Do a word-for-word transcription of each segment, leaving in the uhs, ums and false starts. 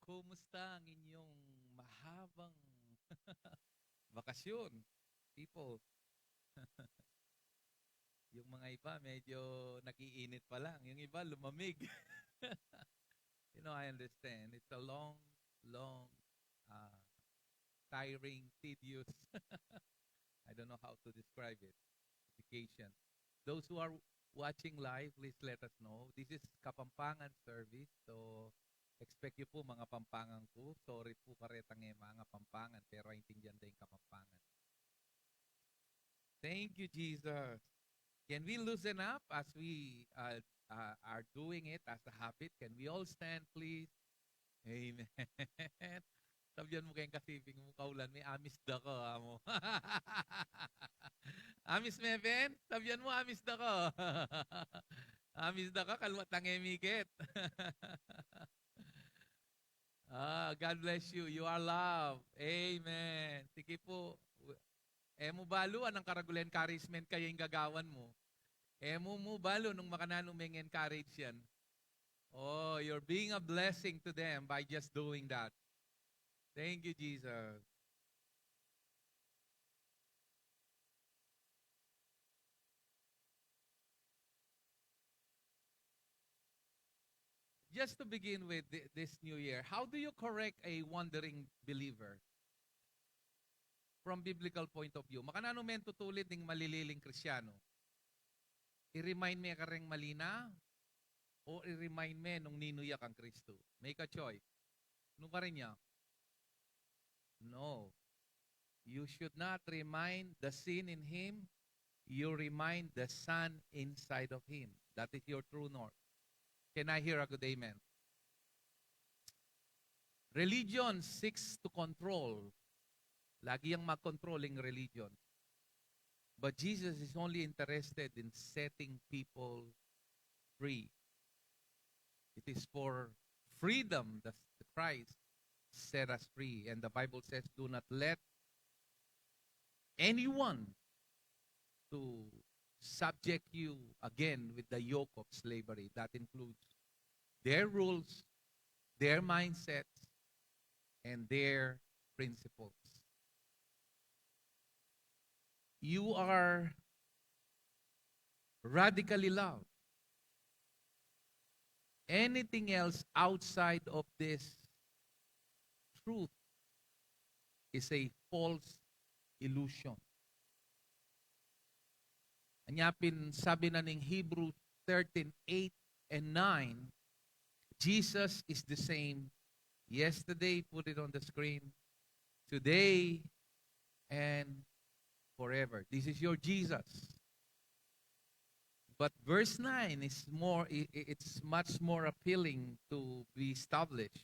Kumusta ang inyong mahabang bakasyon, people? Yung mga iba, medyo nag-iinit pa lang. Yung iba, lumamig. You know, I understand. It's a long, long, uh, tiring, tedious. I don't know how to describe it. Vacation. Those who are watching live, please let us know. This is Kapampangan service. So, expect nyo po, mga Pampangan ko. Sorry po, karetang e mangapampangan, pero aintindian da ing Kapampangan. Thank you, Jesus. Can we loosen up as we, uh, uh, are doing it as a habit? Can we all stand, please? Amen. Sabian mu keng kasiping mu, kaulan mi, amis da ka, amo. Amis me, Ben? Sabian mu, amis da ka. Amis da ka, kalwat na nge mi ket. Ah, God bless you. You are loved. Amen. Sige po. E mu balu, anang karagul encouragement kaya ing gagawan mu. E mu mu balu nung makananu meng encourage yan. Oh, you're being a blessing to them by just doing that. Thank you, Jesus. Just to begin with thi-, this new year, how do you correct a wandering believer? From biblical point of view, makananu me tutulid ning malililing Kristiano? I-remind me kareng mali na, o i-remind me nung ninu ya kang Kristu? Make a choice. Nu karin ya? No. You should not remind the sin in him. You remind the Son inside of him. That is your true north. Can I hear a good amen? Religion seeks to control. Lagi yang mag-control ing religion. But Jesus is only interested in setting people free. It is for freedom that Christ set us free. And the Bible says, "Do not let anyone to subject you again with the yoke of slavery." That includes their rules, their mindsets, and their principles. You are radically loved. Anything else outside of this truth is a false illusion. Anya pin sabi na ning Hebrews thirteen eight and nine, Jesus is the same yesterday, put it on the screen, today, and forever. This is your Jesus. But verse nine is more, i-, i-, it's much more appealing to be established.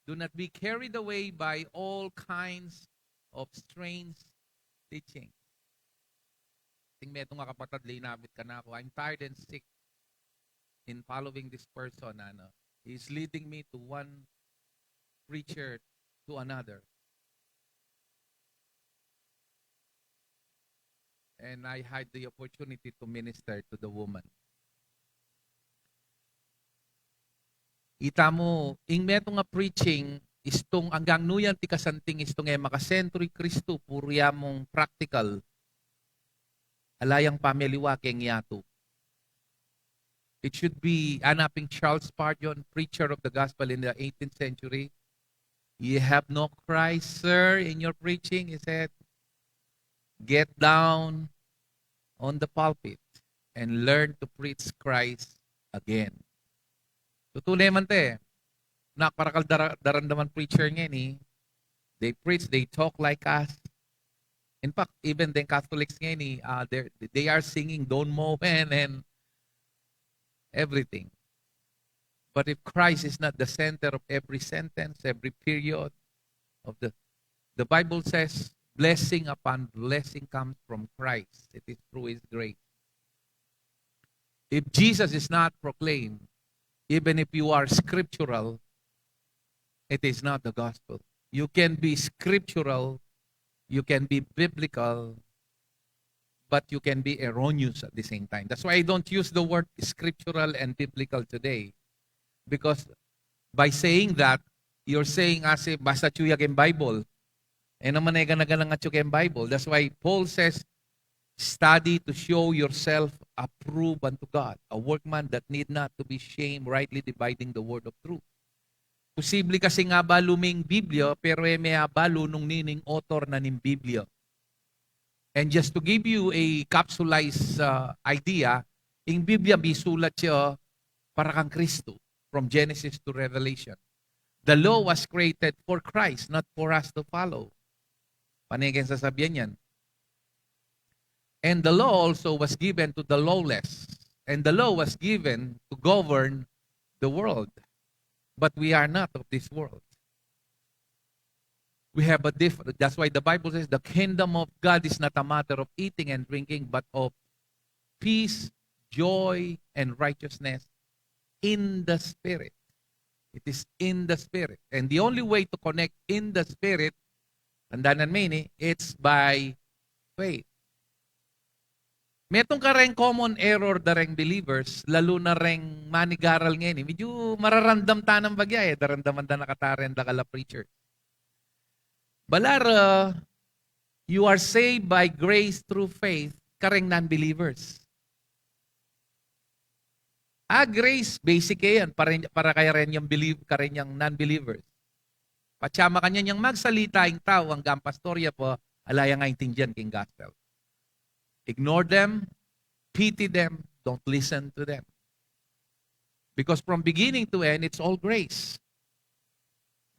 "Do not be carried away by all kinds of strange teaching." Ting metung a kapatad, linapit kanaku, "I'm tired and sick in following this person." Ano, he's leading me to one preacher to another. And I had the opportunity to minister to the woman. Ita mu, ing metung a preaching, istung anggang nu yan, tikasanting istung e makasentro i Kristu, puru ya mung practical. Ala yang pamiliwa keng yatu. It should be, hanapin Charles Spurgeon, preacher of the gospel in the eighteenth century. "You have no Christ, sir, in your preaching," he said. "Get down on the pulpit and learn to preach Christ again." Tutu ne man te, nak parakal dara-, daramdaman preacher ngeni, they preach, they talk like us. In fact, even the Catholics ngeni, uh, they, they are singing Don Moen and everything. But if Christ is not the center of every sentence, every period of the, the Bible says, "Blessing upon blessing comes from Christ. It is through his grace." If Jesus is not proclaimed, even if you are scriptural, it is not the gospel. You can be scriptural, you can be biblical, but you can be erroneous at the same time. That's why I don't use the word scriptural and biblical today. Because by saying that, you're saying, "Ah, si, basta atyu ya keng Bible." E naman e gana-gana atyu keng Bible. That's why Paul says, "Study to show yourself approved unto God, a workman that need not to be ashamed, rightly dividing the word of truth." Posible kasi nga abalu me ing Biblia, pero e me abalu nung nining author na ning Biblia. And just to give you a capsulized, uh, idea, ing Biblia misulat ya para kang Kristo, from Genesis to Revelation. The law was created for Christ, not for us to follow. Pane keng sasabian yan. And the law also was given to the lawless. And the law was given to govern the world. But we are not of this world. We have a diff-, that's why the Bible says the kingdom of God is not a matter of eating and drinking, but of peace, joy, and righteousness in the Spirit. It is in the Spirit. And the only way to connect in the Spirit, tandaan me ini, it's by faith. Metung kareng common error da reng believers, lalu na reng manigaral ngeni. Medyu mararamdam ta nang bagya e, daramdaman da na kata reng dakal a preacher. Balu ra, "You are saved by grace through faith," kareng non-believers. Ah, grace, basic e yan, para, para kaya rin yang believe, kareng yang non-believers. Patse makanyan yang magsalita ing tau, anggang pastor ya pa, ala yang aintindian king gospel. Ignore them, pity them, don't listen to them. Because from beginning to end, it's all grace.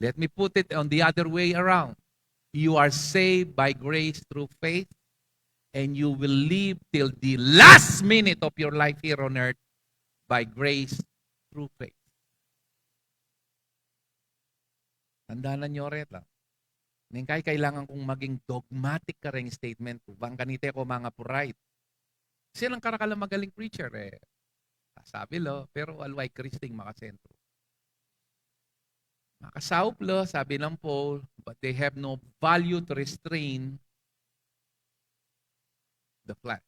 Let me put it on the other way around. You are saved by grace through faith, and you will live till the last minute of your life here on earth by grace through faith. Tandaan niyo reta. Neng kai kailangan kung maging dogmatic kareng statement ku. Bang kanita e ku mangapuright. Kasi alang karakal a magaling preacher e. Sabi lo, pero alway Kristing makasentro. Makasaup lo, sabi nang Paul, but they have no value to restrain the flesh.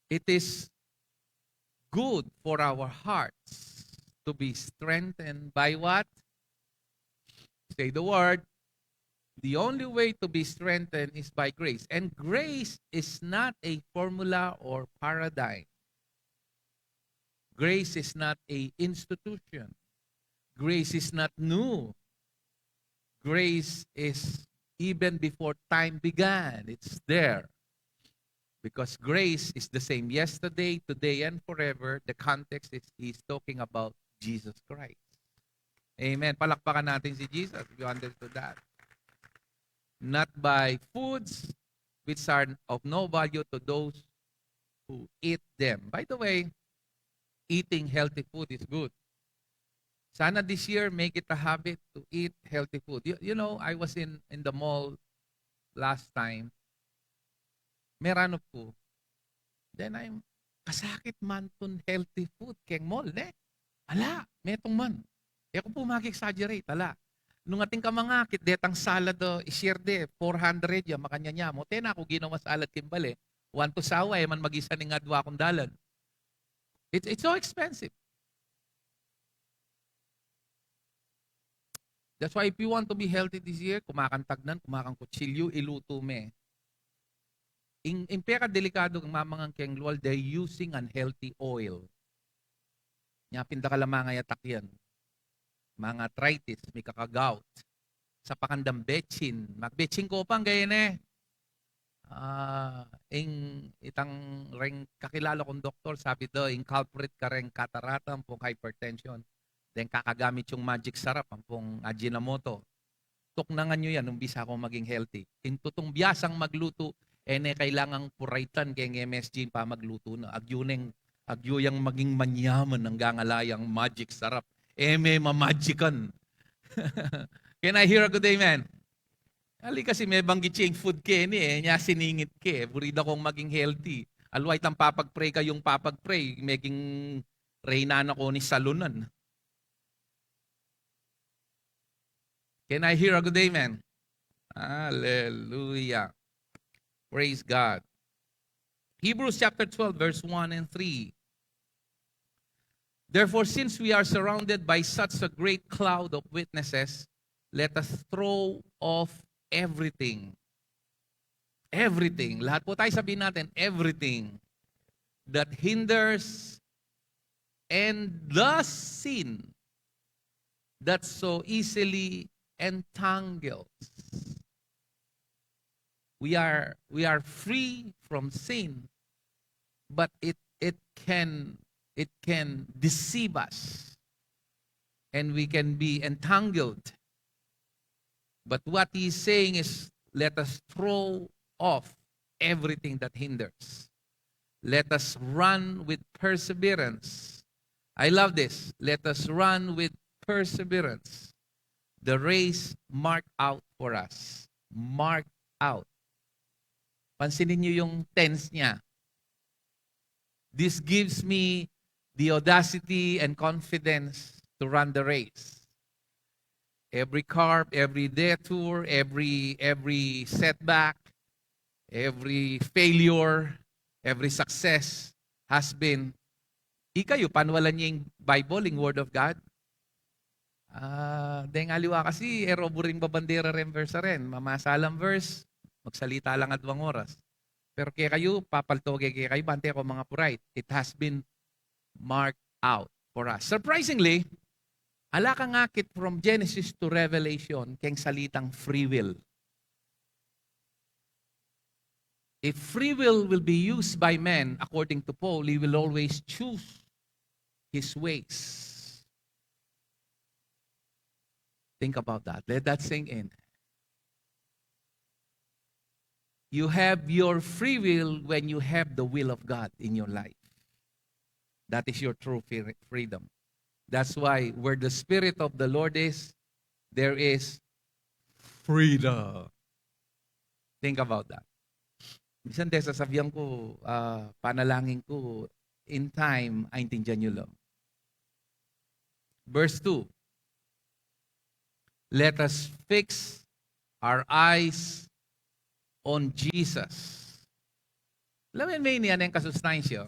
It is good for our hearts to be strengthened by what? Say the word. The only way to be strengthened is by grace. And grace is not a formula or paradigm. Grace is not a institution. Grace is not new. Grace is even before time began. It's there. Because grace is the same yesterday, today, and forever. The context is he's talking about Jesus Christ. Amen. Palakpakan natin si Jesus if you understood that. Not by foods which are of no value to those who eat them. By the way, eating healthy food is good. Sana this year, make it a habit to eat healthy food. You, you know, I was in, in the mall last time. Meranup ku. Then I'm, kasakit man tun healthy food keng mall, ne? Ala, metung man. E ku pu mag-exaggerate, ala. Nung atin ka mangakit, detang salad, o, i-share de, four hundred ya, makanyan ya mu. Tena ku ginawa salad king bale. One to sawa, e man mag-isa ning adwa kung dalan. It's, it's so expensive. That's why if you want to be healthy this year, kumakang tagnan, kumakang kutsilyu, ilutu me. Ing, ing pekadelikadu keng mamangan keng lual, they're using unhealthy oil. Nya pin dakal a mangayatak yan. Mangarthritis, mikaka-gout. Sapakan dang betsin. Magbetsin ku pa, gaya ne. Ah, ing itang reng kakilala kung doktor, sabi da, ing culprit kareng katarata, ampong hypertension. Then kakagamit yung magic sarap, ampong Ajinomoto. Tuknangan yu yan nung bisa kung maging healthy. Ing tutung biasang maglutu, e ne kailangang puraitan keng M S G ing pamaglutu na. Agyu neng, agyu yang maging manyaman anggang ala yang magic sarap. E me mamagican. Can I hear a good amen? Ali kasi mebanggit ya ing food keni e, nya siningit ke. Buri da kung maging healthy. Alway tang papag-pray kayung papag-pray, meging reyna na ku ning salunan. Can I hear a good amen? Hallelujah. Praise God. Hebrews chapter twelve, verse one and three. Therefore, since we are surrounded by such a great cloud of witnesses, let us throw off everything. Everything. Lahat po tayo, sabihin natin, everything that hinders and the sin that so easily entangles. We are, we are free from sin, but it, it can, it can deceive us, and we can be entangled. But what he's saying is, let us throw off everything that hinders. Let us run with perseverance. I love this. Let us run with perseverance the race marked out for us. Marked out. Pansinin niyo yung tense niya. This gives me the audacity and confidence to run the race. Every carb, every detour, every, every setback, every failure, every success has been, ikayu, panwalan ye ing Bible, ing Word of God? Ah, deng aliwa kasi, e ro buring babandera reng verse a ren. Mamasa lang verse, magsalita lang adwang oras. Pero kekayu, papaltoge kekayu, bang e ko mangapuried. It has been marked out for us. Surprisingly, ala kang akit from Genesis to Revelation keng salitang free will. If free will will be used by men, according to Paul, he will always choose his ways. Think about that. Let that sink in. You have your free will when you have the will of God in your life. That is your true free-, freedom. That's why where the Spirit of the Lord is, there is freedom. Think about that. Minsan, de, sasabihan ku, ah, panalangin ku, in time, aintindihan niyo lang. Verse two, let us fix our eyes on Jesus. Alam mo, may niyan ang kasustansya,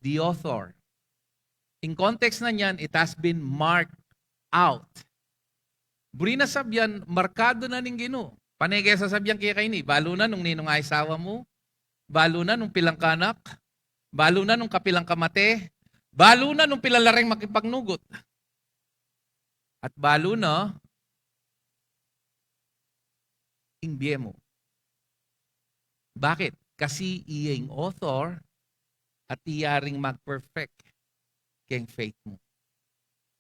the author. In context na niyan, it has been marked out. Buri na sabian, markadu na ning Ginu. Pane ke sasabian keka ini, balu na nung ninung asawa mu, balu na nung pilang ka anak, balu na nung kapilang ka mate, balu na nung pilang la reng makipagnugut. At balu na ing bie mu. Bakit? Kasi iya ing author at iya ring mag-perfect keng faith mu.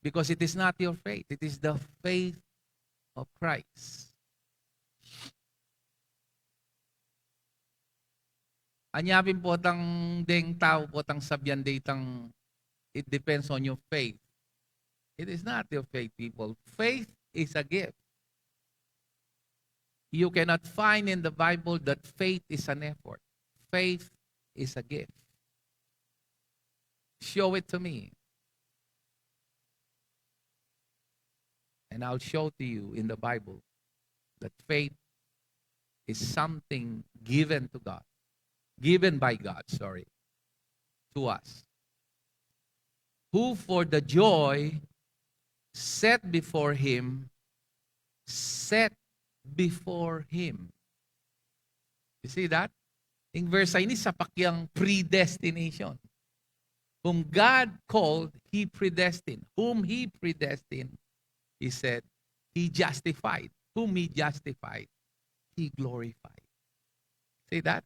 Because it is not your faith, it is the faith of Christ. Anya pin potang deng tau potang sabian de itang, it depends on your faith. It is not your faith, people. Faith is a gift. You cannot find in the Bible that faith is an effort. Faith is a gift. Show it to me. And I'll show to you in the Bible that faith is something given to God, given by God, sorry, to us. Who for the joy set before him, set before him. You see that? Ing verse ini, sapak yang predestination. Whom God called, he predestined. Whom he predestined, he said, he justified. Whom he justified, he glorified. See that?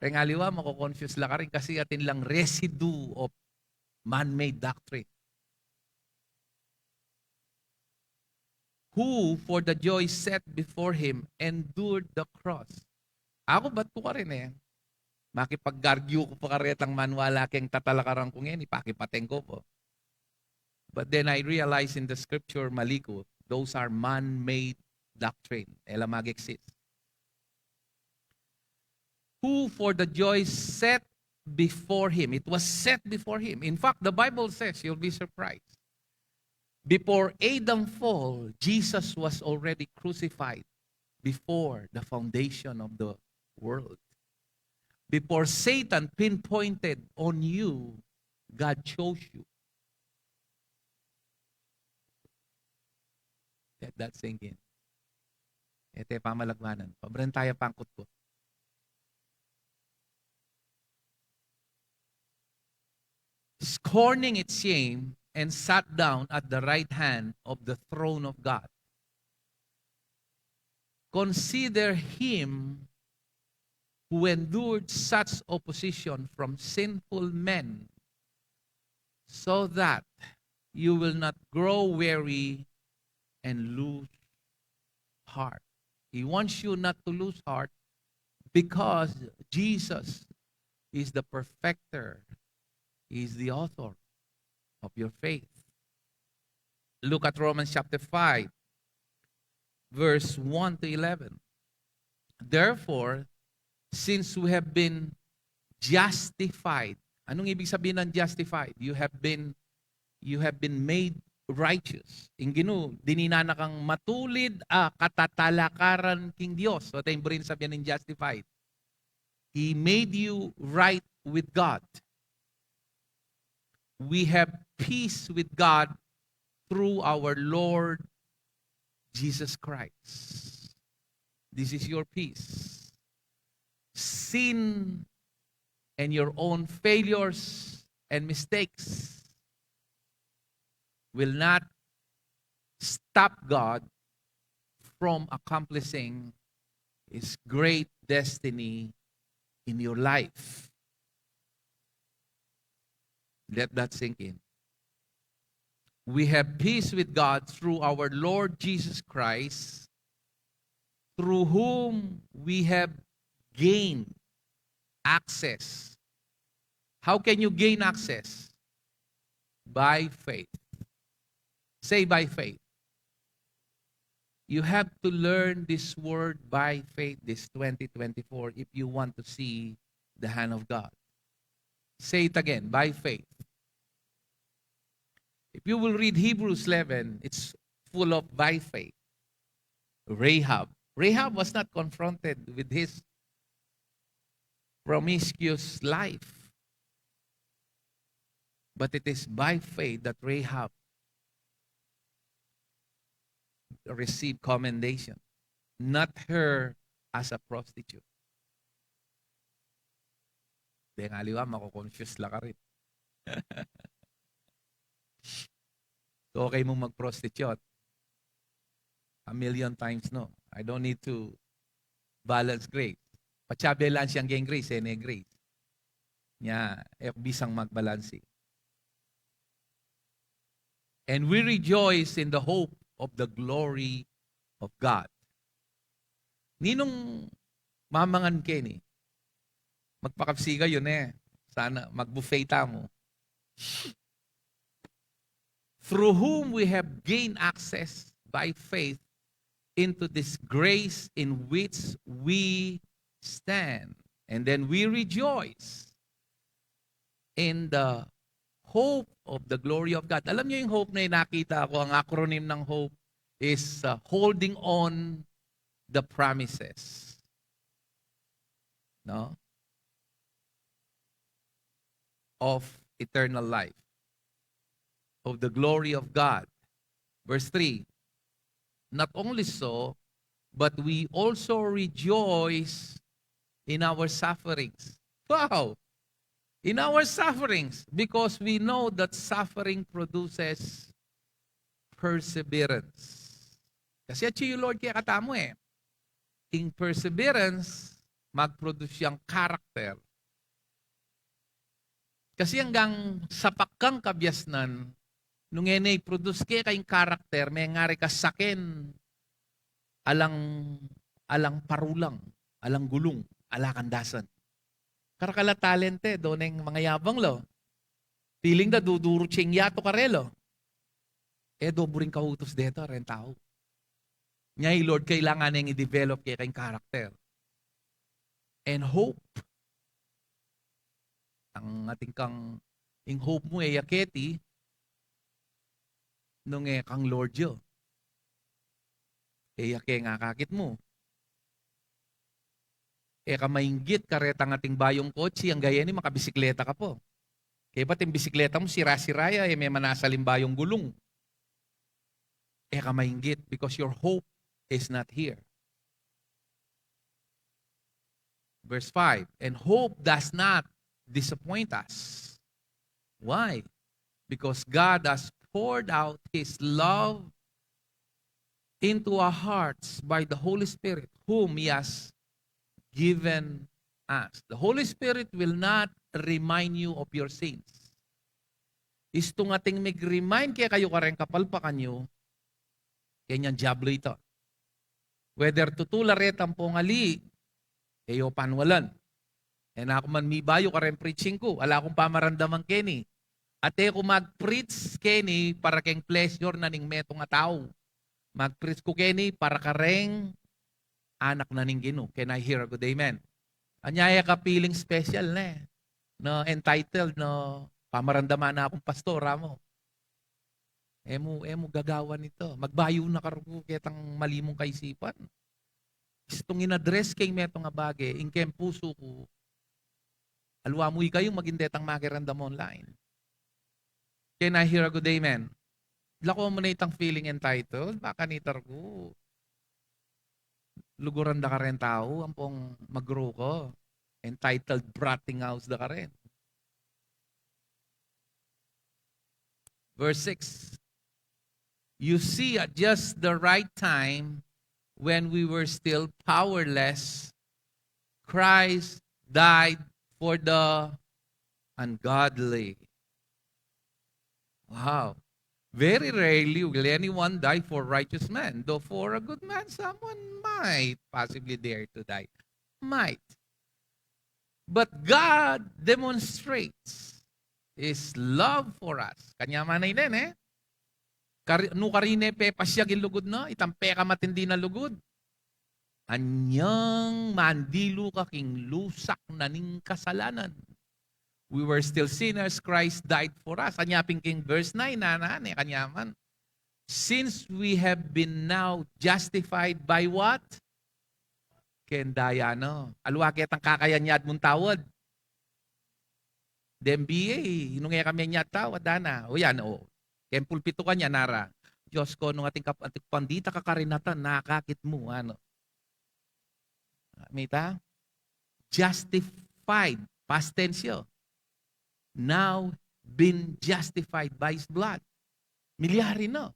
Reng aliwa, mako-confuse la karin kasi atin lang residue of man-made doctrine. Who, for the joy set before him, endured the cross. Aku, bat ku karin e. Makipag-argue ku pa karetang maniwala keng tatalakaran kung ini, pakipateng ku pa. But then I realize in the scripture, mali ku, those are man-made doctrine. E la mag-exist. Who for the joy set before him. It was set before him. In fact, the Bible says, you'll be surprised, Before Adam fall, Jesus was already crucified before the foundation of the world. Before Satan pinpointed on you, God chose you. Let that sink in. Ito e pamalagwanan. Pabren tayo pangkut ko. Scorning its shame, and sat down at the right hand of the throne of God. Consider him who endured such opposition from sinful men, so that you will not grow weary and lose heart. He wants you not to lose heart because Jesus is the perfecter, He is the author of your faith. Look at Romans chapter five, verse one to eleven. Therefore, since we have been justified, anong ibig sabihin ng justified? You have been, you have been made righteous. Ing Ginu, dinina na kang matulid a katatalakaran king Dios. So, ito yung ibig sabihin ng justified. He made you right with God. We have peace with God through our Lord Jesus Christ. This is your peace. Sin and your own failures and mistakes will not stop God from accomplishing His great destiny in your life. Let that sink in. We have peace with God through our Lord Jesus Christ, through whom we have gained access. How can you gain access? By faith. Say, "By faith." You have to learn this word "by faith" this twenty twenty-four if you want to see the hand of God. Say it again, "By faith." If you will read Hebrews eleven, it's full of "by faith." Rahab. Rahab was not confronted with his promiscuous life. But it is by faith that Rahab received commendation, not her as a prostitute. Deng aliwa, mako-confuse la karin. So, okay mung mag-prostitute. A million times no. I don't need to balance grace. Patse balanse yang keng grace, e ne grace. Nya, e ku bisang magbalanse. And we rejoice in the hope of the glory of God. Ninung mamangan keni? Magpakapsi kayu ne. Sana mag-buffet tamu. Through whom we have gained access by faith into this grace in which we stand. And then we rejoice in the hope of the glory of God. Alam niyo yung hope na yun, nakita ko, ang acronym ng hope is, uh, holding on the promises. No? Of eternal life, of the glory of God. Verse three, "Not only so, but we also rejoice in our sufferings." Wow! "In our sufferings, because we know that suffering produces perseverance." Kasi atsu yu Lord kekatamu e. Ing perseverance, mag-produce yang character. Kasi anggang sapak kang kabiasnan, nung e ne i-produce keka ing character, mengari ka saken, alang, alang parulang, alang gulung, ala kang dasan. Karakal a talent e, do neng mangayabang lo. Feeling da duduru tse ing yatu kare lo. E do buring kautus deta reng tau. Nya i Lord kailangan neng i-develop keka ing character. And hope. Ang atin kang, ing hope mu e ya keti, nung e kang Lord yu. E ya keng akakit mu. E ka mainggit karetang ating bayung kotse, angga ini makabisikleta ka pu. Kaybat ing bisikleta mu sira-sira ya, e me manasal ing bayung gulung. E ka mainggit because your hope is not here. Verse five, and hope does not disappoint us. Why? Because God has poured out His love into our hearts by the Holy Spirit, whom He has given us. The Holy Spirit will not remind you of your sins. Istung ating mig-remind kekayu kareng kapalpakan yu, keng diablo ita. Whether tutu la reta ampong ali, e yu panwalan. E na ku man mibayu kareng preaching ku, ala kung pamarandaman keni. At e ku mag-preach keni para keng pleasure na ning metung a tau. Mag-preach ku keni para kareng anak na ning Ginu. Can I hear a good amen? Anya e ka feeling special, ne? No, entitled, no? Pamarandaman na kung pastor, amo. E mu, e mu gagawan ita. Magbayu na ka rugud ketang mali mung kaisipan. Istung in-address keng metung a bage, ing keng pusu ku, aliwa mu ikayu maging detang makiramdam online. Can I hear a good amen? Lako mu na itang feeling entitled, baka nita rugud luguran da karen tau ampong mag-grow ka. Entitled bratting house da karen. Verse six. You see, at just the right time, when we were still powerless, Christ died for the ungodly. Wow. Very rarely will anyone die for a righteous man, though for a good man, someone might possibly dare to die. Might. But God demonstrates His love for us. Kanyaman na ine, ne? Kari-, nu karin e pepasyag ing lugud na, itang pekamatindi na lugud. Anyang mandilu ka king lusak na ning kasalanan. We were still sinners, Christ died for us. Anya pin king verse nine, nana, ne, kanyaman. Since we have been now justified by what? Keng daya na. Aliwa ketang kakayanyad mung tawad. Deng B A, nung e ka menyad tawad, dana. O yan, o. Keng pulpitu kanyan, nara. Dios ko, nung atin ka, atin pandita ka karinatan, nakakit mu, ano. Mita? Justified. Past tense yu. Now been justified by His blood. Milyari na.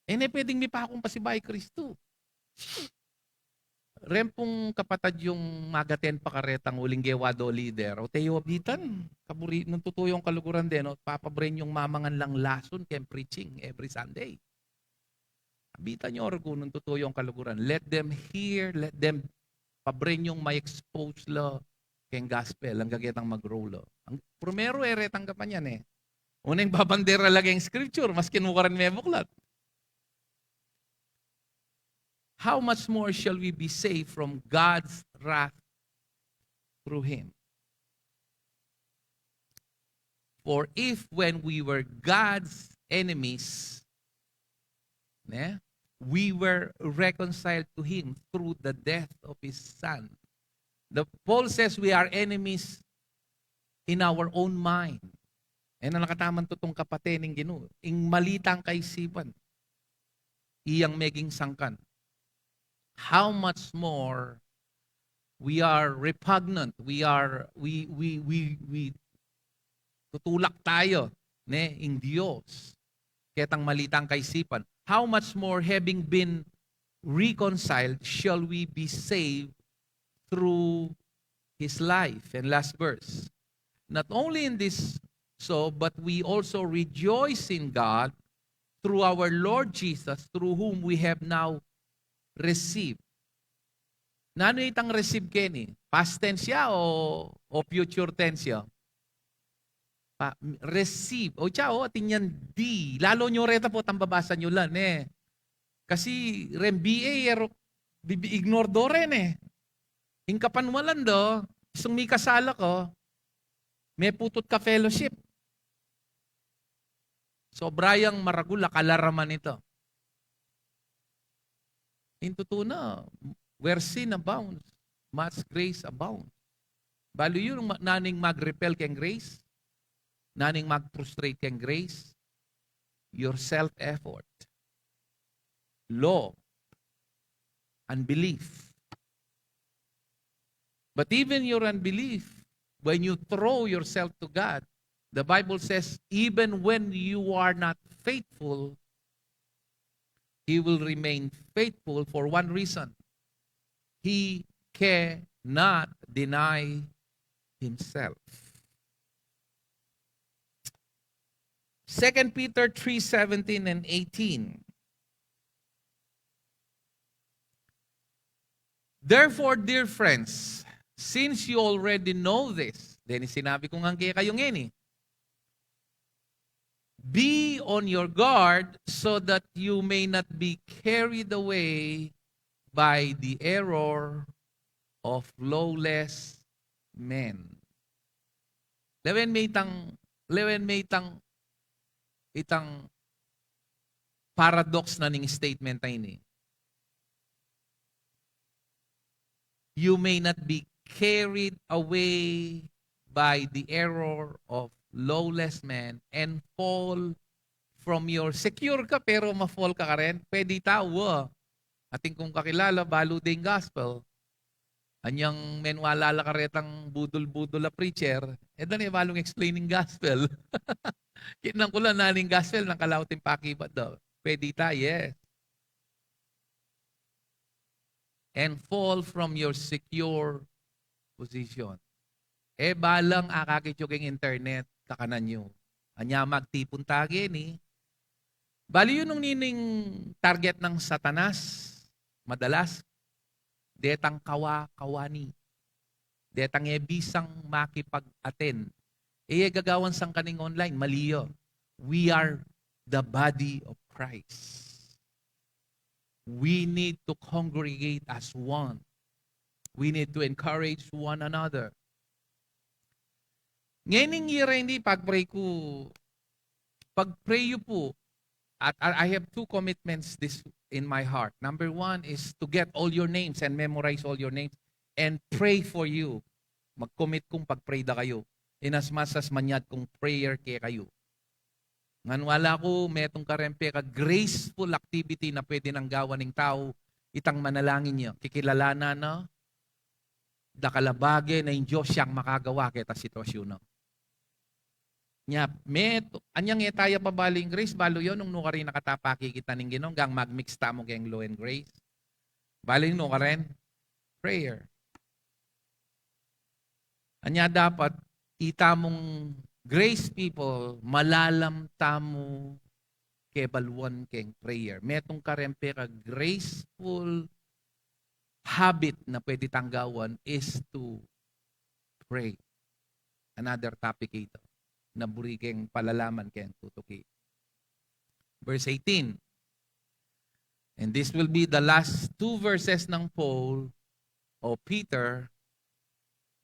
E ne pwedeng mipakung pasibayu i Kristu. Reng pung kapatad yung mag-attend pa karetang uling gewa do lider. O te yu abitan, kaburi, nung tutu yung kaluguran den, o, papabren yung mamangan lang lason keng preaching every Sunday. Abitan yu rugud nung tutu yung kaluguran. Let them hear, let them, pabren yung ma-expose la keng gospel, angga ketang mag-grow la. Ang, primero, e re tanggapan yan, e. Uneng babandera la keng scripture, maski nu karin mebuklat. How much more shall we be saved from God's wrath through Him? For if when we were God's enemies, ne, we were reconciled to Him through the death of His Son. The Paul says we are enemies in our own mind. E na la kataman tutung kapate ning Ginu. Ing mali tang kaisipan, iyang meging sangkan. How much more we are repugnant, we are, we, we, we, we, tutulak tayo, ne, ing Dios, ketang mali tang kaisipan. How much more, having been reconciled, shall we be saved through His life? And last verse. Not only in this so, but we also rejoice in God through our Lord Jesus, through whom we have now received. Nanu itang receive keni? Past tense ya o, o future tense ya? Pa, receive. O, tsa, o, atin yan di. Lalo nyo reta pu, tambabasa nyo la, ne. Kasi reng B A, ero, bibi-, ignore do ren, e. Ing kapanwalan do, isung mikasala ka, meputut ka fellowship. Sobra yang maragul a kalaraman ita. Ing tutu na, where sin abounds, much grace abounds. Balu yu nung ma-, naning mag-repel keng grace, naning mag-frustrate keng grace, your self-effort, law, unbelief. But even your unbelief, when you throw yourself to God, the Bible says, even when you are not faithful, He will remain faithful for one reason. He cannot deny Himself. Second Peter three seventeen and eighteen. Therefore, dear friends, since you already know this, deni sinabi ku ngan kekayu ngeni, be on your guard so that you may not be carried away by the error of lawless men. Lawen me itang, lawen me itang, itang paradox na ning statement a ini. You may not be carried away by the error of lawless men and fall from your, secure ka pero ma-fall ka karin. Pwede tau, ah. Atin kung kakilala, balu deng gospel. Anyang menwala la karetang budul-budul a preacher, e da ne balung explaining gospel. Kitnan ku la naning gospel, nang kalaut ing pakibat da. Pwede ta, yes. And fall from your secure position. E balang akakit yu keng internet, kakanan yu. Anya magtipun ta keni. Balu yu nung nining target nang Satanas, madalas, detang kawa-kawani. Detang e bisang makipag-attend. E gagawan sangkaning online, mali ya. We are the body of Christ. We need to congregate as one. We need to encourage one another. Ngening year ini, pag-pray ku, pag-pray yu pu, at I I have two commitments this in my heart. Number one is to get all your names and memorize all your names and pray for you. Mag-commit kung pag-pray da kayu. In as much as manyad kung prayer kekayu. Ngan wala ku, metung kareng peka graceful activity na pwede nang gawan ning tau, itang manalangin ya. Kikilalanan na, dakal a bage na ing Dios yang makagawa keta sitwasyun na. Nya, metung, anyang e taya pa baling grace, balu yu nung nukarin na kata pakikit ning Ginu, gang mag-mix tamu keng law and grace. Baling nukarin, prayer. Anya dapat, itamung grace people, malalam tamu kebaluan keng prayer. Metung kareng peka graceful habit na pwede tang gawan is to pray. Another topic ita na buri keng palalaman keng tutuki. Verse eighteen. And this will be the last two verses nang Paul o Peter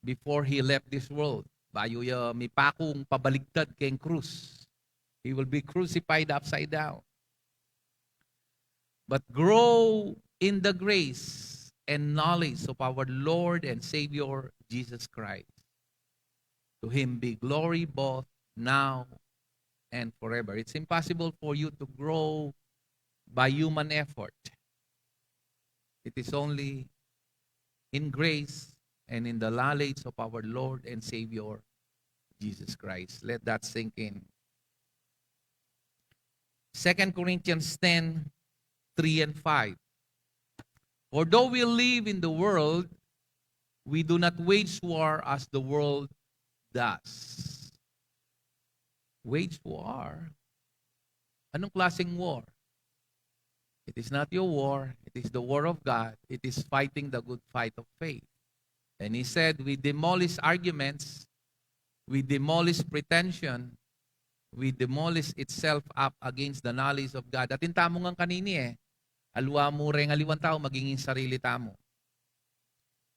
before he left this world. Bayu ya mipakung pabaligtad keng krus. He will be crucified upside down. But grow in the grace and knowledge of our Lord and Savior Jesus Christ. To him be glory both now and forever. It's impossible for you to grow by human effort. It is only in grace and in the knowledge of our Lord and Savior Jesus Christ. Let that sink in. Second Corinthians ten, three and five. For though we live in the world, we do not wage war as the world does. Wage war? Anong klaseng war? It is not your war. It is the war of God. It is fighting the good fight of faith. And he said, we demolish arguments, we demolish pretension, we demolish itself up against the knowledge of God. Atin tamu ngan kanini e, aliwa mu reng aliwang tau, maging sarili tamu.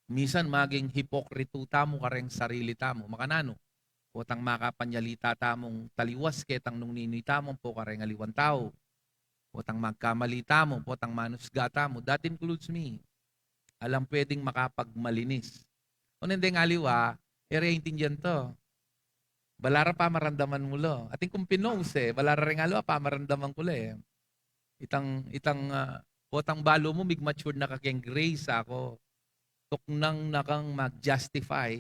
Misan maging hipokrito tamu kareng sarili tamu. Makananu? Potang makapanyalita tamung taliwas ketang nung ninu itamu ampo kareng aliwang tau. Potang magkamali tamu, potang manusga tamu. That includes me. Alang pwedeng makapagmalinis. Nung deng aliwa, e re aintindian to. Balu ra pamaramdaman mu la. Atin kung pinost e, balu ra reng aliwa, pamaramdaman ku la e. Itang, itang, ah, potang balu mu, mig-mature na ka keng grace, aku, tuknang na kang mag-justify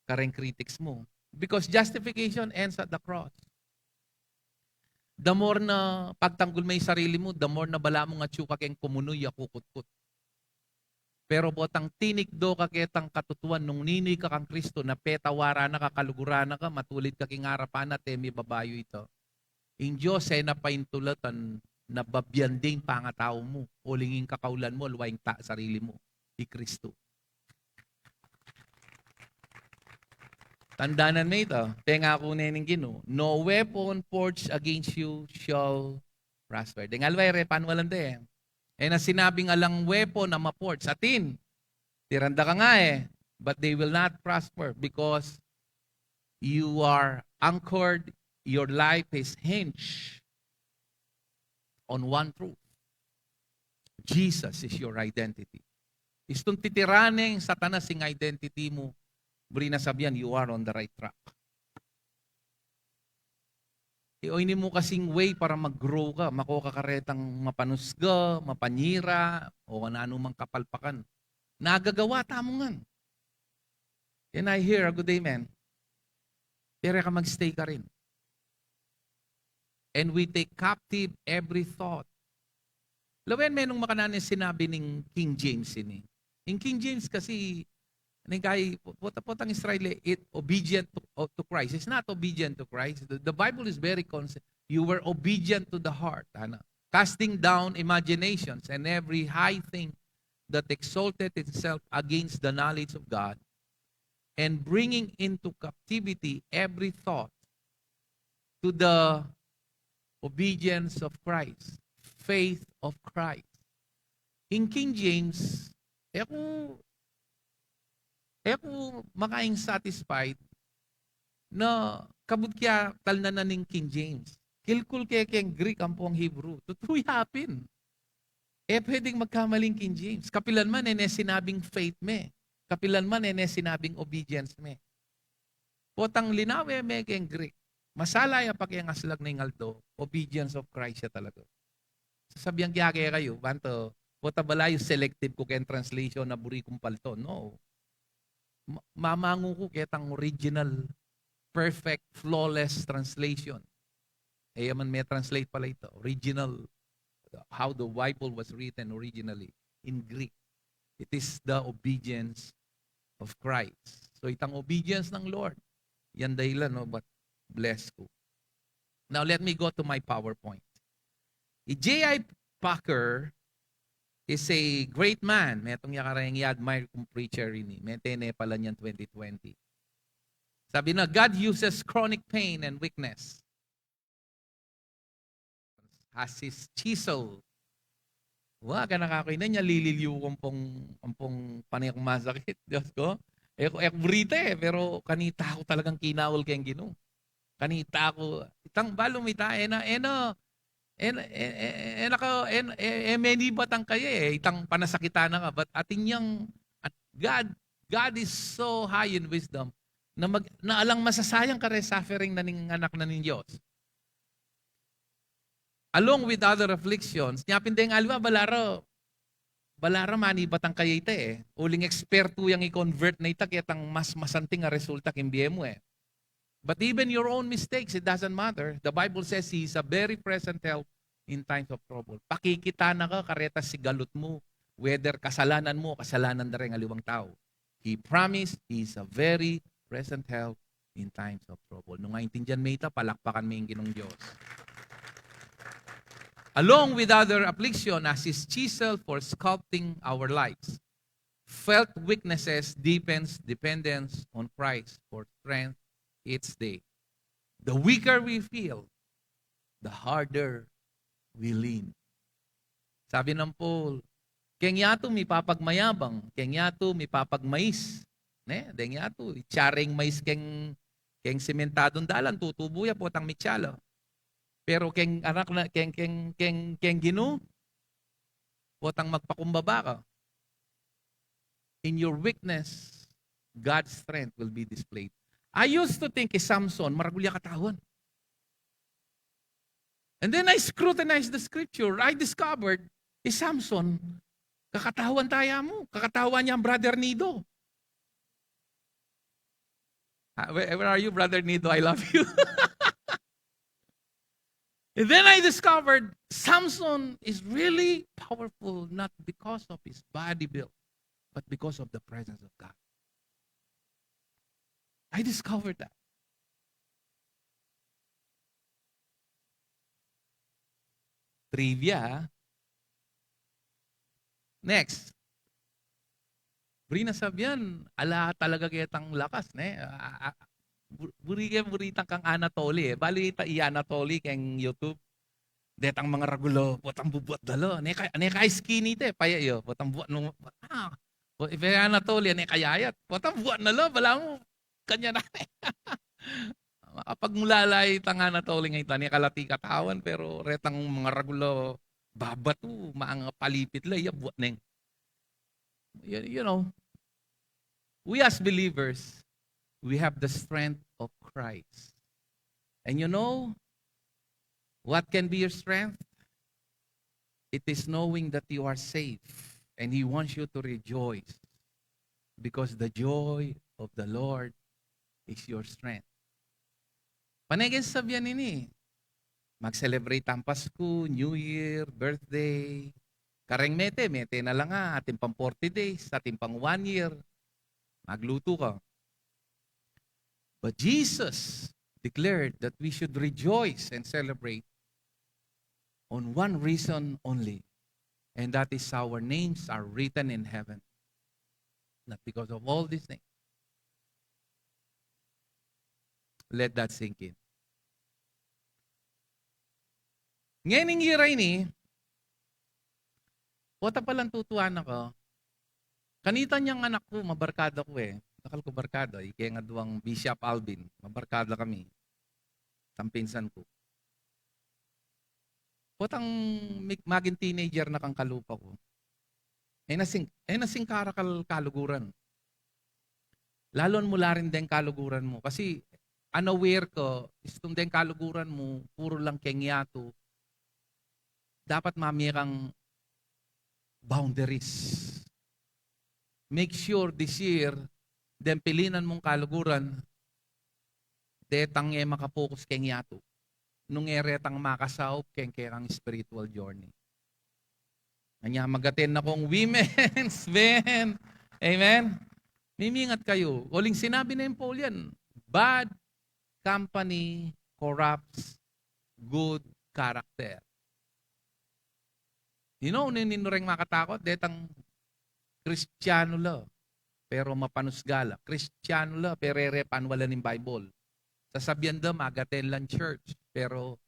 kareng critics mu. Because justification ends at the cross. The more na pagtanggul me ing sarili mu, the more na balu mung atyu ka keng kumunuy a kukutkut. Pero potang tinikdo ka ketang katutuan nung ninu ka kang Kristo, na petawaran na ka, kaluguran na ka, matulid ka king arapan na, e me babayu ita. Ing Dios e na paintulatan na babian de ing pangatau mu, uling ing kakaulan mu, aliwa ing ta-, sarili mu, i Kristo. Tandanan me ita, pengaku ne ning Ginu, "No weapon forged against you shall prosper." Deng aliwa e re panualan de. E na sinabing alang weapon a ma-forge. Atin, tiran da ka nga e, but they will not prosper because you are anchored, your life is hinged on one truth. Jesus is your identity. Istung titiran neng Satanas ing identity mu, buri na sabian, you are on the right track. E, o ini mu kasing way para mag-grow ka, mako ka karetang mapanusga, mapanyira, o nanu mang kapalpakan. Nagagawa tamu ngan. Can I hear a good amen? Pero ka mag-stay ka rin. "And we take captive every thought." Lawen me nung makananu ing sinabi ning King James ini. Ing King James kasi, ning kay, pota-, potang Israel, it obedient to, o, to Christ. It's not obedient to Christ. The, the Bible is very consistent. "You were obedient to the heart." Ano? "Casting down imaginations and every high thing that exalted itself against the knowledge of God, and bringing into captivity every thought to the obedience of Christ," faith of Christ. Ing King James, e ku, e ku makaing satisfied na kabud kaya talnan na ning King James. Kilkul ke keng Greek ampong Hebrew. Tutu ya pin. E pwedeng magkamali ing King James. Kapilan man, e ne sinabing faith me. Kapilan man, e ne sinabing obedience me. Potang linawe me keng Greek, masala ya pa keng aslag ning aldo, obedience of Christ ya talaga. Sasabian ke kekayu, bang to, pota balayu selective ku keng translation a buri kung palto. No. Ma-, mamangu ku ketang original, perfect, flawless translation. E ya man me-translate pala ita, original, how the Bible was written originally in Greek. It is the obedience of Christ. So, itang obedience ng Lord, yan dahilan, no, ba't bless ku. Now, let me go to my PowerPoint. I J I Packer is a great man. Metung ya kareng i-admire kung preacher ini. Mete ne pala niyan twenty twenty. Sabi na, "God uses chronic pain and weakness as his chisel." Wa, kanakaku ini, nya lililiu ku ampong, ampong pane kung masakit. Diyos ko, e ku, e ku burita e, pero kanita ku talagang kinaul keng Ginu. Kanita ku, itang balu mita, e na, e na, e na, e, e, e na ka, e, e, e menibat ang kaya e, itang panasakitan na ka, but atin yang, at God, God is so high in wisdom, na mag-, na alang masasayang kare suffering na ning anak na ning Dios. Along with other afflictions, nya pin deng aliwa, balu ra, balu ra manibat ang kaya ita e. Uling ekspertu yang i-convert na ita, ketang mas masanting a resulta king bie mu e. But even your own mistakes, it doesn't matter. The Bible says He is a very present help in times of trouble. Pakikita na ka kareta sigalut mu, whether kasalanan mu o kasalanan da reng aliwang tau. He promised He is a very present help in times of trouble. Nung aintindian me ita, palakpakan me ing Ginung Dios. Along with other affliction as his chisel for sculpting our lives, felt weaknesses deepens dependence on Christ for strength each day. The weaker we feel, the harder we lean. Sabi ng Paul, keng yatu mipapagmayabang, keng yatu mipapagmais. Ne? Deng yatu, itsareng mais keng, Keng simentadung dalan, tutubu ya, potang mitsa la. Pero keng anak na, keng, keng, keng, keng Ginu, potang magpakumbaba ka. In your weakness, God's strength will be displayed. I used to think i Samson, maragul ya katawan. And then I scrutinized the scripture. I discovered, i Samson, kakatawan taya mu, kakatawan yang Brother Nido. Ah, where, where are you, Brother Nido? I love you. And then I discovered Samson is really powerful, not because of his body build, but because of the presence of God. I discovered that. Trivia, ha? Next. Buri na sabian, ala talaga ketang lakas, ne? A, a, bu-, buri ke, buri tang kang Anatoly, e. Bali, ita i Anatoly keng YouTube. Detang mangaragul, o, potang bubuat da la. Ne ka, ne ka skinny te, paya yu, potang buat nung, ah, o, ipe Anatoly, ne ka yayat, potang buat na la, balamu, kanya na. Makapagmulala itang Anatoly a ita, ne kalati katawan, pero retang mangaragul, babatu, maang palipit la, iya buat neng. You, you know, we as believers, we have the strength of Christ. And you know what can be your strength? It is knowing that you are safe, and He wants you to rejoice, because the joy of the Lord is your strength. Pane ke sabian ini, mag-celebrate tang Pasku, New Year, birthday. Kareng mete, mete na la nga, atin pang forty days, atin pang one year. Maglutu ka. But Jesus declared that we should rejoice and celebrate on one reason only, and that is our names are written in heaven. Not because of all these things. Let that sink in. Ngening ira ini, pota palang tutuan aku. Kanita niyang anak ku, mabarkada ku e. Dakal ku barkada, ike nga duang Bishop Alvin, mabarkada kami. Tang pinsan ku. Potang mi-, maging teenager na kang kalupa ku. E na sing-, e na singkarakal kaluguran. Lalung mula rin deng kaluguran mu. Kasi unaware ka, istung deng kaluguran mu, puru lang keng yatu. Dapat mamie kang boundaries. Make sure this year, deng pilinan mung kaluguran, detang e makapokus keng yatu. Nung e retang makasaup keng kekang spiritual journey. Anya, mag-attend na kung women's event. Amen? Mimingat kayu. Uling sinabi na yung Paul yan, "Bad company corrupts good character." You know, nin-, ninureng makatakot, detang Kristiyanu la, pero mapanusga la. Kristiyanu la, pero e re panwalan ing Bible. Sasabian da, mag-attend lang church, pero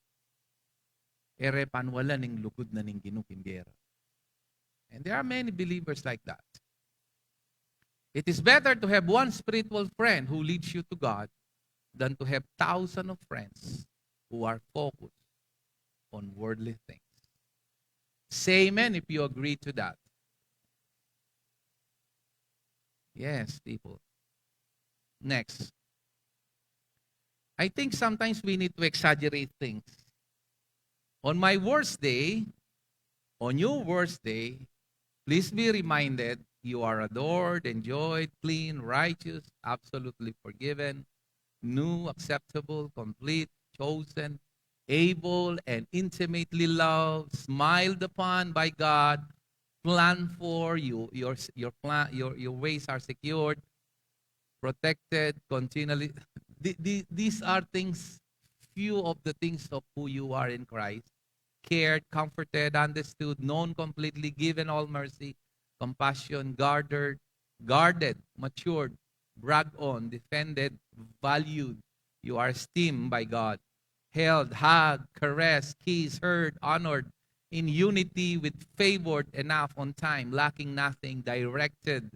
e re panwalan ing lugud na ning Ginu king bie ra. And there are many believers like that. It is better to have one spiritual friend who leads you to God than to have thousands of friends who are focused on worldly things. Say amen if you agree to that. Yes, people. Next. I think sometimes we need to exaggerate things. On my worst day, on your worst day, please be reminded you are adored, enjoyed, clean, righteous, absolutely forgiven, new, acceptable, complete, chosen, able, and intimately loved, smiled upon by God, planned for. You, your, your plan, your, your ways are secured, protected, continually. The-, the-, these are things, few of the things of who you are in Christ. Cared, comforted, understood, known completely, given all mercy, compassion, guarded, guarded, matured, bragged on, defended, valued. You are esteemed by God, held, hugged, caressed, kissed, heard, honored, in unity with, favored enough, on time, lacking nothing, directed,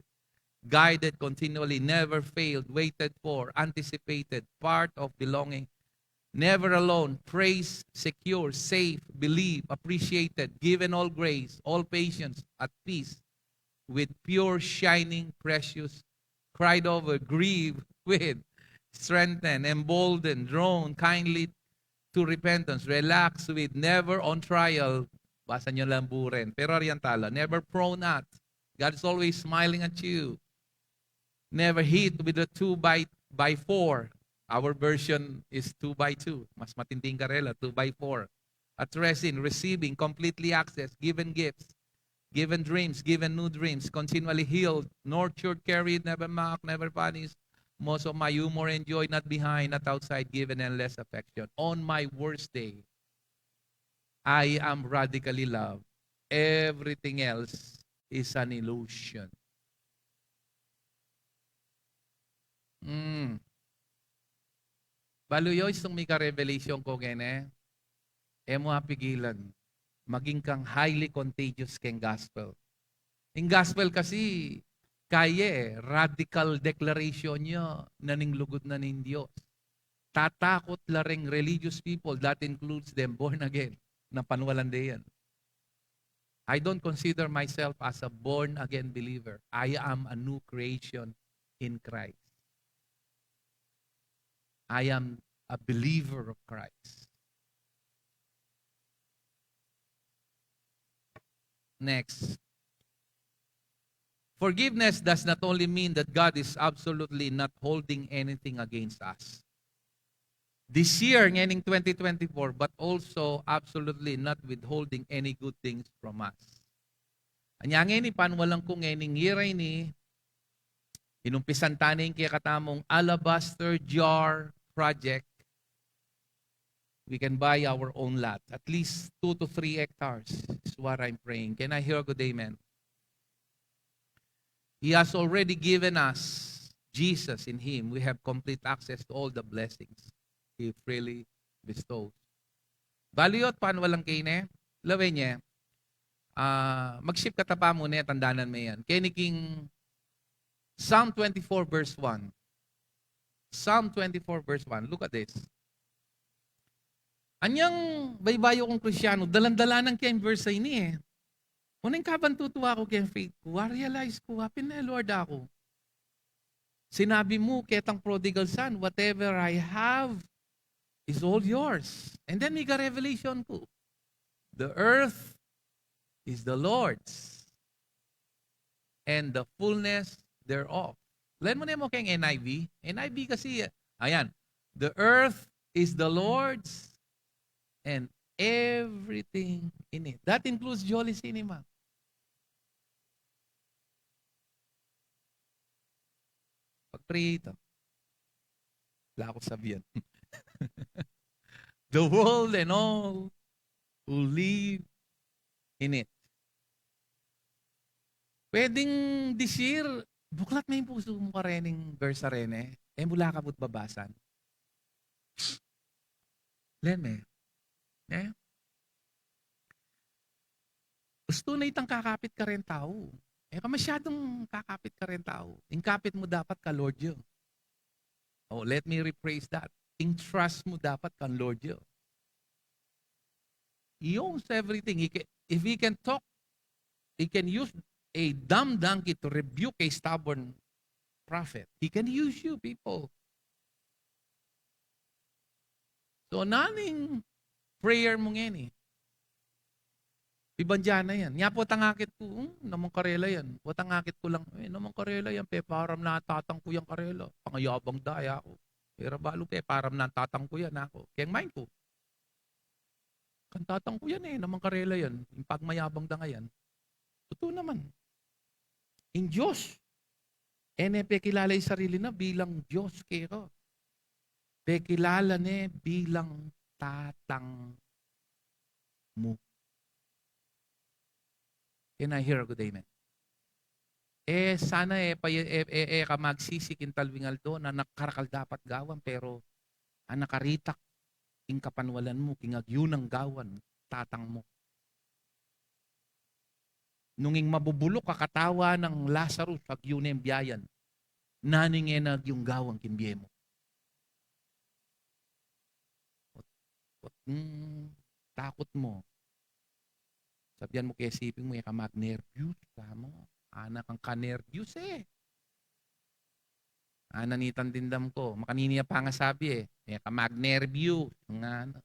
guided continually, never failed, waited for, anticipated, part of belonging, never alone, praised, secure, safe, believed, appreciated, given all grace, all patience, at peace, with pure, shining, precious, cried over, grieved with, strengthened, emboldened, drawn kindly to repentance, relaxed with, never on trial, basa nyo lang buren, pero oriental, never prone at, God is always smiling at you, never hit with a two by, by four. Our version is two by two. Mas matinding karela, two by four. At resin, receiving, completely access, given gifts, given dreams, given new dreams, continually healed, nurtured, carried, never mocked, never punished. Most of my humor enjoyed, not behind, not outside, given endless affection. On my worst day, I am radically loved. Everything else is an illusion. Mm. Balu yo, istung mika-revelation ku kene, e mu apigilan. Maging kang highly contagious keng gospel. Ing gospel kasi, kaya e, radical declaration ya na ning lugud na ning Dios. Tatakut la reng religious people, that includes them born again, na panwalan de yan. I don't consider myself as a born again believer. I am a new creation in Christ. I am a believer of Christ. Next. Forgiveness does not only mean that God is absolutely not holding anything against us this year, ngening twenty twenty-four, but also absolutely not withholding any good things from us. Anya ngeni, panwalan ku ngening year a ini, inumpisan ta ne ing kekatamung alabaster jar project. We can buy our own lot, at least two to three hectares is what I'm praying. Can I hear a good amen? He has already given us Jesus. In Him, we have complete access to all the blessings He freely bestows. Balu yo't panwalan ke ne, lawen ye, ah, mag-shift ka tapa mu ne, tandanan me yan. Keni king Psalm twenty-four verse one. Psalm twenty-four verse one. Look at this. Anyang baybayu kung Kristiano, dalan-dalanan ke ing verse a ini e. Nung kabantutu aku keng faith ku, a-realize ku, a pin-Lord aku. Sinabi mu ketang prodigal son, "Whatever I have is all yours." And then mika-revelation ku, "The earth is the Lord's, and the fullness thereof." Lawen mu ne mu keng N I V. N I V kasi, ayan, "The earth is the Lord's, and everything in it." That includes Jolly Cinema. Pag-pray ito. Wala akong sabihan. "The world and all who live in it." Pwedeng this year, buklat me ing pusu mu karening verse a reni, e mu la kabud babasan. Lawen me. Ne? Ustu na itang kakapit kareng tau. E ka masyadung kakapit kareng tau. Ing kapit mu dapat ka Lord yu. Oh, let me rephrase that. Ing trust mu dapat kang Lord yu. He owns everything. He can, if he can talk, he can use a dumb donkey to rebuke a stubborn prophet. He can use you, people. So, nanu ing prayer mu ngeni? Iban dyan na yan. Nya potang akit ku, hmm, namang karela yan. Potang akit ku lang, e, namang karela yan. Peparam na tatang ku yang karela. Pangayabang da ya ku. Pero balu peparam na tatang ku yan, aku. Keng mind ku, kang tatang ku yan e, namang karela yan. Ing pagmayabang da nga yan. Tutu naman. Ing Dios, e ne pekilala ing sarili na bilang Dios keka. Pekilala ne bilang Tatang mu. Can I hear a good amen? E sana e pa, e, e, e ka magsisi king talwing aldo na karakal dapat gawan, pero a nakaritak king kapanwalan mu, king agyu nang gawan, Tatang mu. Nung ing mabubuluk a katawan nang Lazarus, agyu neng biayan. Nanu ing e na agyung gawan king bie mu? Ot, ot, mm, takut mu. Sabian mu keng siping mu, e ka magnervyus, ka mu. Anak ang kanervyus e. Ana nitan dindam ko. Makanini a pangasabi e. E ka magnervyus. Nga na.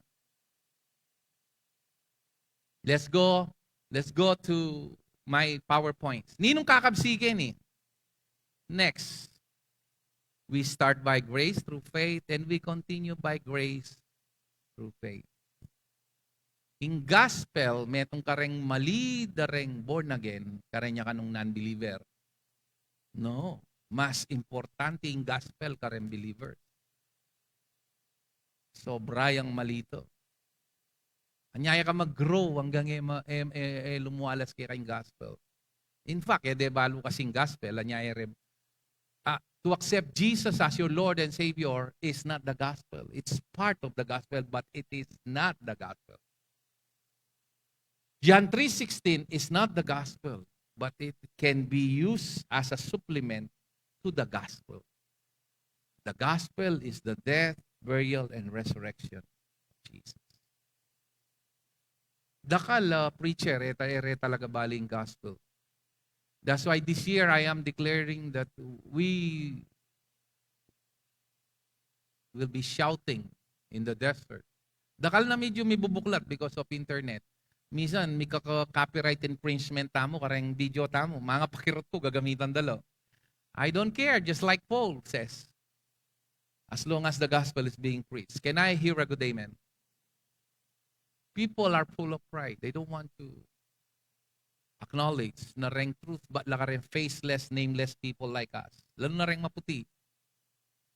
Let's go. Let's go to my PowerPoints. Ninung kakabsi keni? Next. We start by grace through faith and we continue by grace through faith. Ing gospel, metung kareng mali da reng born again, kareng ya kanung non-believer. No. Mas importante ing gospel kareng believer. Sobra yang mali to. Anya ya ka mag-grow anggang e, ma- e, e, e lumualas keka ing gospel. In fact, e de balu kasing gospel, anya ya re, ah, to accept Jesus as your Lord and Savior is not the gospel. It's part of the gospel, but it is not the gospel. John three sixteen is not the gospel, but it can be used as a supplement to the gospel. The gospel is the death, burial, and resurrection of Jesus. Dakal a preacher, e ta-, e re talaga bali ing gospel. That's why this year I am declaring that we will be shouting in the desert. Dakal na medyo mibubuklat because of internet. Minsan, may kaka-copyright infringement tamu, kareng video tamu, mga pakirot ko, gagamitan da la. I don't care, just like Paul says. As long as the gospel is being preached. Can I hear a good amen? People are full of pride. They don't want to acknowledge na reng truth, bat la kareng faceless, nameless people like us. Lalu na reng maputi.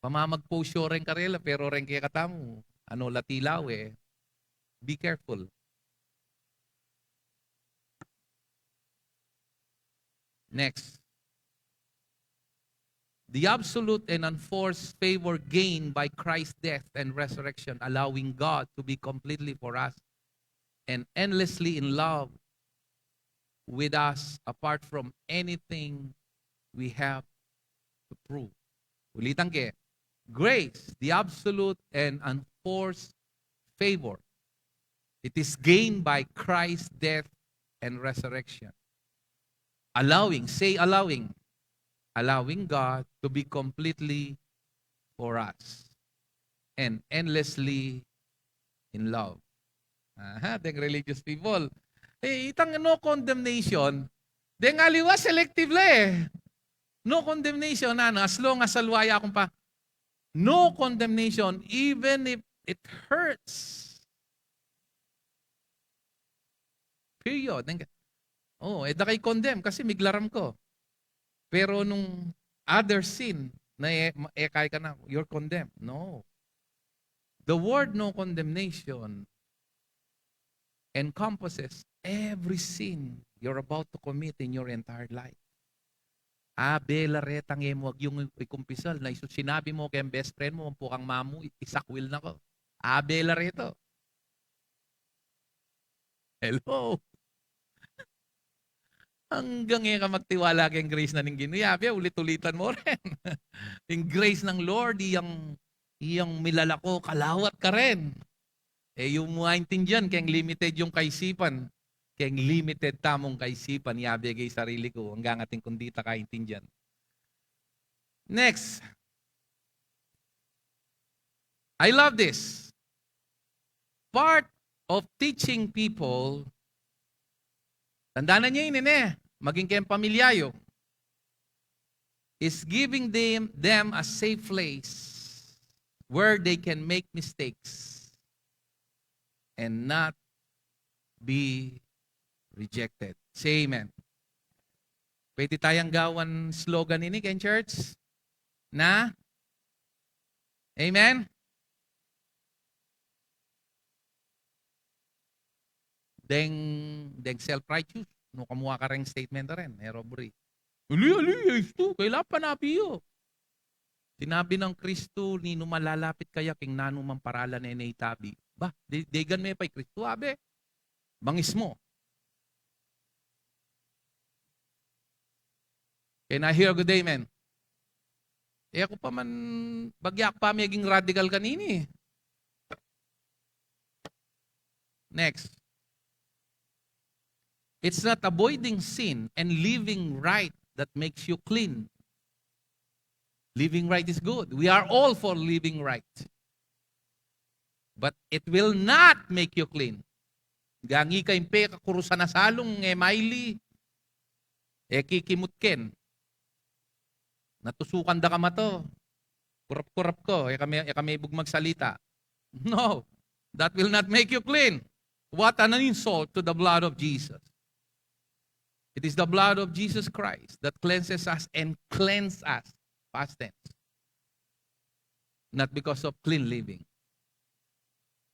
Pamamag-post yo reng karela, pero reng kekatamu, ano, lati la e. Be careful. Next. The absolute and unforced favor gained by Christ's death and resurrection, allowing God to be completely for us and endlessly in love with us apart from anything we have to prove. Ulitan ke, grace, the absolute and unforced favor. It is gained by Christ's death and resurrection. Allowing, say allowing, allowing God to be completely for us and endlessly in love. Aha, deng religious people. E, itang no condemnation, deng aliwa selective la e. No condemnation, ano, as long as aliwa ya kung pa, no condemnation, even if it hurts. Period. Deng, oh, e da ka i-condemn kasi miglaram ko. Pero nung other sin na e, e kaya ka na, you're condemned. No. The word no condemnation encompasses every sin you're about to commit in your entire life. Abe la retang e mu agyung ikumpisal na isu sinabi mu keng best friend mu, ampo kang mamu, isakwil na ko. Abe la reto. Hello? Anggang e ka magtiwala keng grace na ning Ginu, yabe, ulit-ulitan mu rin. Ing grace ng Lord, iyang, iyang milalako, kalawat ka rin. E yu mu aintindian, keng limited yung kaisipan. Keng limited tamung kaisipan, yabe keng sarili ku, anggang atin kung di ta kaintindian. Next. I love this. Part of teaching people, tandanan ye ini, ne, maging keng pamilya yu, is giving them, them a safe place where they can make mistakes and not be rejected. Say amen. Pwede tayang gawan slogan ini keng church? Na? Amen? Deng, deng self-righteous, no, kamua kareng statement rin, e robbery. Ali, ali, e istu, kailangan panabi yu. Sinabi ng Kristu, ninu man lalapit kaya king nanu mang paralan e ne itabi. Ba, de, degan me pa i Kristu, abe. Bangis mu. Can I hear a good amen? E, aku pa man, bagya ku pa meging radical kanini. Next. It's not avoiding sin and living right that makes you clean. Living right is good. We are all for living right. But it will not make you clean. Gangi ka impe ka kurusan a salung, e maili, e kikimut ken. Natusukan da ka mato. Kurap-kurap ko, e kami, e kami bug magsalita. No, that will not make you clean. What an insult to the blood of Jesus. It is the blood of Jesus Christ that cleanses us and cleanse us. Past tense. Not because of clean living,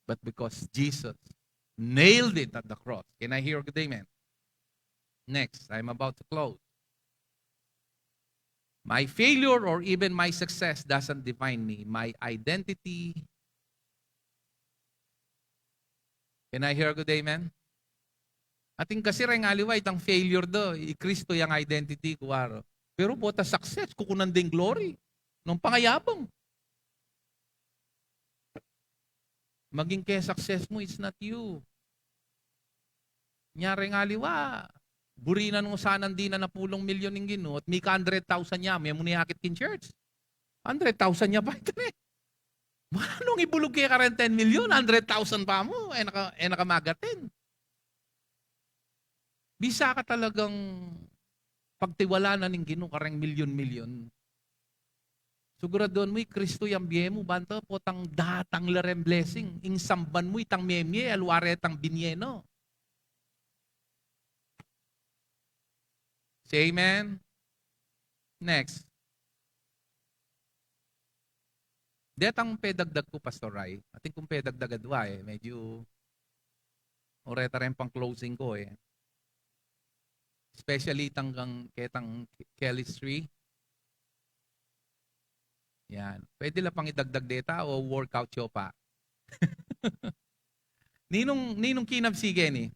but because Jesus nailed it at the cross. Can I hear a good amen? Next, I'm about to close. My failure or even my success doesn't define me. My identity. Can I hear a good amen? Atin kasi reng aliwa, itang failure do, i Kristo yang identity, kuwaro. Pero pota success, kukunan ding glory. Nung pangayabang. Maging ke success mu, it's not you. Nya reng aliwa, buri na nung sana dina napulung milyon ing Ginu, at mika hundred thousand nya, me mu ne akit king church. Hundred thousand nya pa ita ne. Manung ibulug ke kareng ten million, hundred thousand pa mu, e na ka, e na ka magatin. Bisa ka talagang pagtiwalanan ning Ginu kareng milyon-milyon. Siguraduan mu, i Kristo yang bie mu, banta potang datang la reng blessing. Ing samban mu, itang memie, alwa retang binie no. Say amen. Next. Detang pedagdag ku, Pastor Ray. Atin kung pedagdag adwa e. Medyo oreta reng pang closing ko e. Especially tanggang ketang chemistry. Yan. Pwede la pang idagdag deta o workout yo pa. Ninung, ninung kinabsi keni?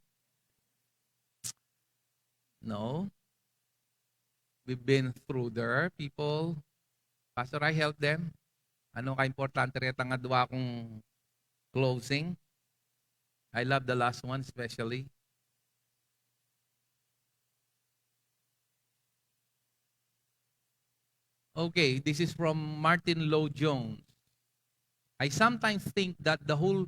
No? We've been through there, people. Pastor, I help them. Ano ka importante retang adwa kung closing? I love the last one especially. Okay, this is from Martin Lloyd Jones. I sometimes think that the whole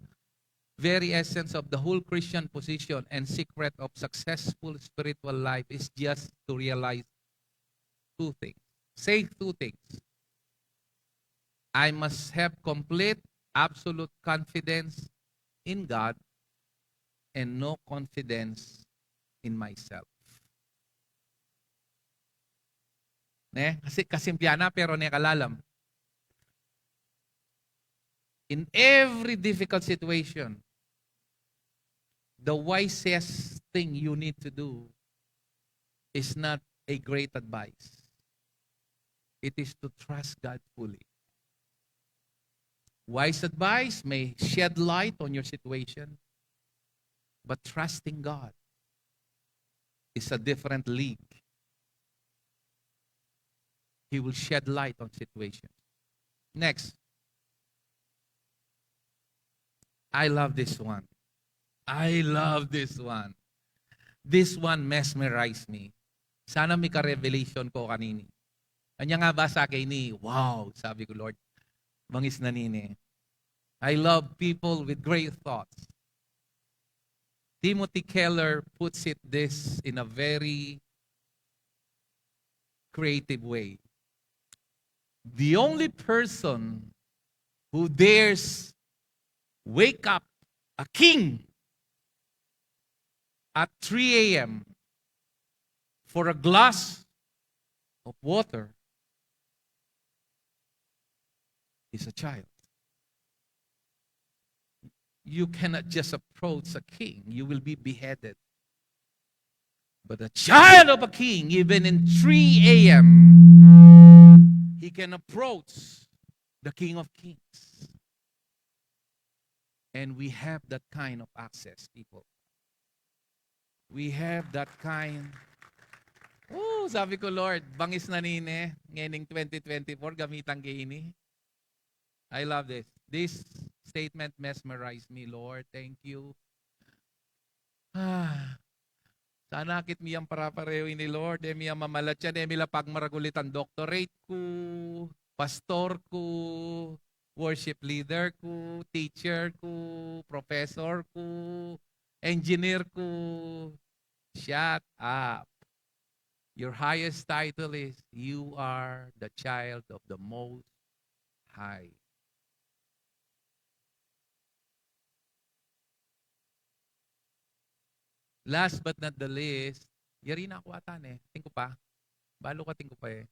very essence of the whole Christian position and secret of successful spiritual life is just to realize two things. Say two things. I must have complete, absolute confidence in God and no confidence in myself. Ne? Kasi kasimple na, pero ne kalalam. In every difficult situation, the wisest thing you need to do is not a great advice. It is to trust God fully. Wise advice may shed light on your situation, but trusting God is a different league. He will shed light on situations. Next. I love this one. I love this one. This one mesmerized me. Sana mika-revelation ko kanini. Anya nga basa ke ini, wow, sabi ku, Lord, bangis na nini. I love people with great thoughts. Timothy Keller puts it this in a very creative way. The only person who dares wake up a king at three a.m. for a glass of water is a child. You cannot just approach a king, you will be beheaded. But a child of a king, even in three a.m., he can approach the King of Kings. And we have that kind of access, people. We have that kind Oh, sabi ko, "Lord, bangis na nine, ngening twenty twenty-four, gamitan ke ini." I love this. This statement mesmerized me, "Lord, thank you." Ah, sana akit mi yang pare-pareho ini, Lord. E mi yang mamalatyan, e mi la pagmaragul itang doctorate ku, pastor ku, worship leader ku, teacher ku, professor ku, engineer ku. Shut up. Your highest title is, you are the child of the Most High. Last but not the least, yari na ku ata, ne? Tingin ku pa. Balu ka, tingin ku pa, e.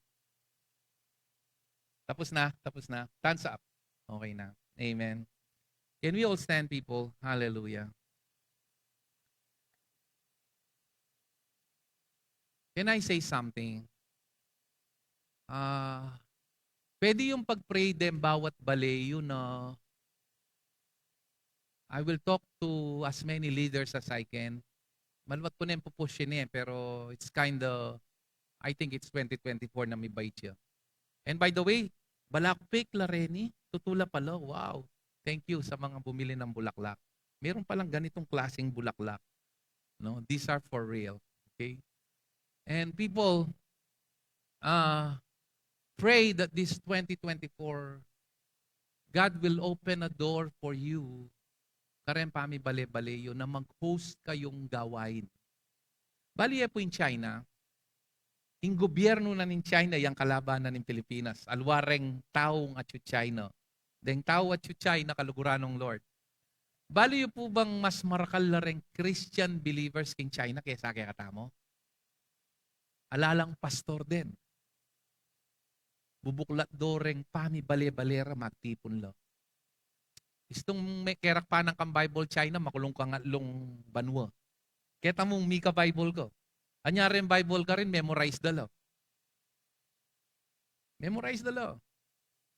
Tapos na, tapos na. Thumbs up. Okay na. Amen. Can we all stand, people? Hallelujah. Can I say something? Ah, pwede yung pag-pray din bawat baleyu na I will talk to as many leaders as I can. Maluwat ku ne pu-push ini, e, pero it's kinda, I think it's twenty twenty-four na mibait ya. And by the way, bala ku fake la reni, tutu la pala, wow. Thank you sa mga bumili ng bulaklak. Meron palang ganitong klaseng bulaklak. No, these are for real. Okay? And people, uh, pray that this twenty twenty-four, God will open a door for you. Karen pamibale-bale yun na mag-host kayong gawain. Bali, e pu ing China, ing gobyerno na ning China, yang kalaban na ning Pilipinas, aliwa reng taung atyu China. Deng tau atyu China, kaluguran nong Lord. Bali yu pu bang mas marakal la reng Christian believers king China kesa kekatamu? Ala lang pastor den. Bubuklat do reng pamibale-bale ra, magtipun la. Istung me-, kerak pa nang kang Bible China, makulung kang atlung banua. Keta mung mika Bible ka. Anya reng Bible karin, memorize da la. Memorize da la.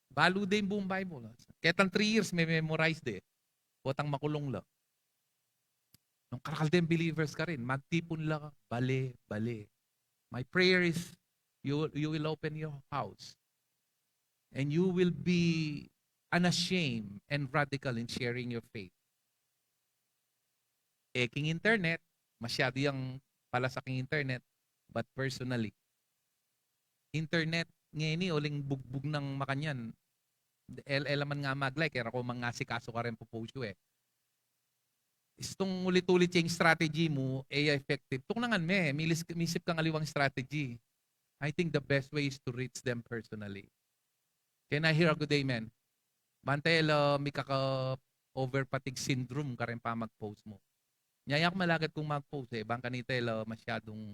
Balu de ing buung Bible. Ketang three years, me-memorize de. Potang makulung la. Nung karakal deng believers karin, magtipun la, bale, bale. My prayer is you, you will open your house and you will be unashamed and radical in sharing your faith. E king internet, masyadu yang palasa king internet, but personally. Internet ngeni, uling bugbug nang makanyan. El-, e la man nga mag-like, e ra ku man ngasikasu kareng pu-post yu e. Istung ulit-ulit yang strategy mu, e ya effective. Tuknangan me, milis-, misip kang aliwang strategy. I think the best way is to reach them personally. Can I hear a good amen? Banta e la mikaka-overfatigue syndrome kareng pamag-post mu. Nya e ku malagat kung mag-post e, bang kanita e la masyadung,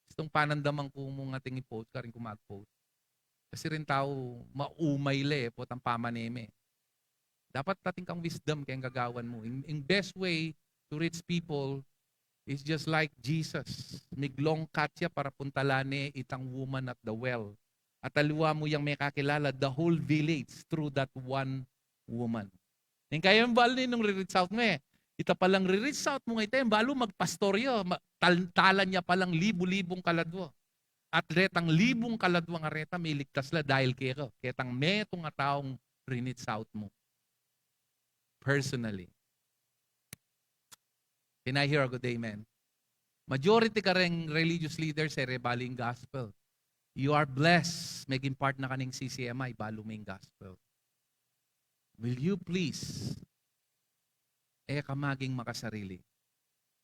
istung panandaman ku mung ating i-post karin kung mag-post. Kasi reng tau maumay la e, potang pamane me. Dapat atin kang wisdom keng gagawan mu. Ing, ing best way to reach people is just like Jesus. Miglong kat ya para puntalan ne itang woman at the well. At aliwa mu yang mekakilala the whole village through that one woman. Ning kaya balu ne nung re-reach out me. Ita palang re-reach out mu ngeni, balu magpastor ya, ma-, tal-, talan ya palang libu-libung kaladua. At retang libung kaladua nga reta, miligtas la dahil keka. Ketang metung a taung re-reach out mu personally. Can I hear a good amen? Majority kareng religious leaders e re balu ing gospel. You are blessed. Meging part na ka ning C C M I, balu me ing gospel. Will you please? E ka maging makasarili.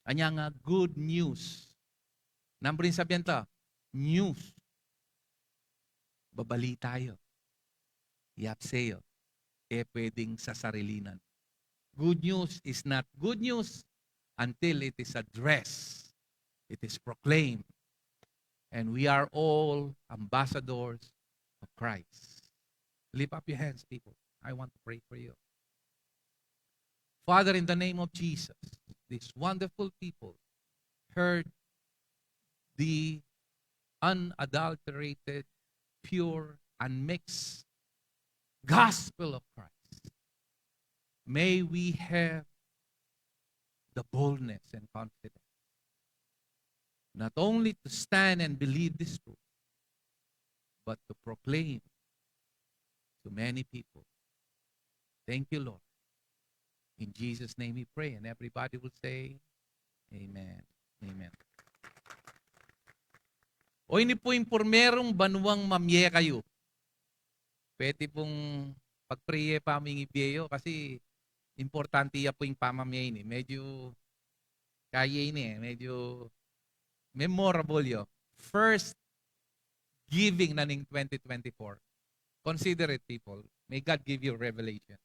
Anya nga good news. Nanu pu ring sabian ta? News. Babalita ya. Yapse ya. E pwedeng sasarilinan. Good news is not good news until it is addressed, it is proclaimed, and we are all ambassadors of Christ. Lift up your hands, people. I want to pray for you. Father, in the name of Jesus, these wonderful people heard the unadulterated, pure, unmixed gospel of Christ. May we have the boldness and confidence not only to stand and believe this truth, but to proclaim to many people. Thank you, Lord. In Jesus' name we pray. And everybody will say, "Amen. Amen." O, ini pu ing purmerung banuang mamye kayu. Pwede pung pagpre ye pa ing ibie yu kasi importante ya pu ing pamamye ini. Medyo kaya ini e. Medyo memorable yu. First giving na ning twenty twenty-four. Consider it, people. May God give you revelation.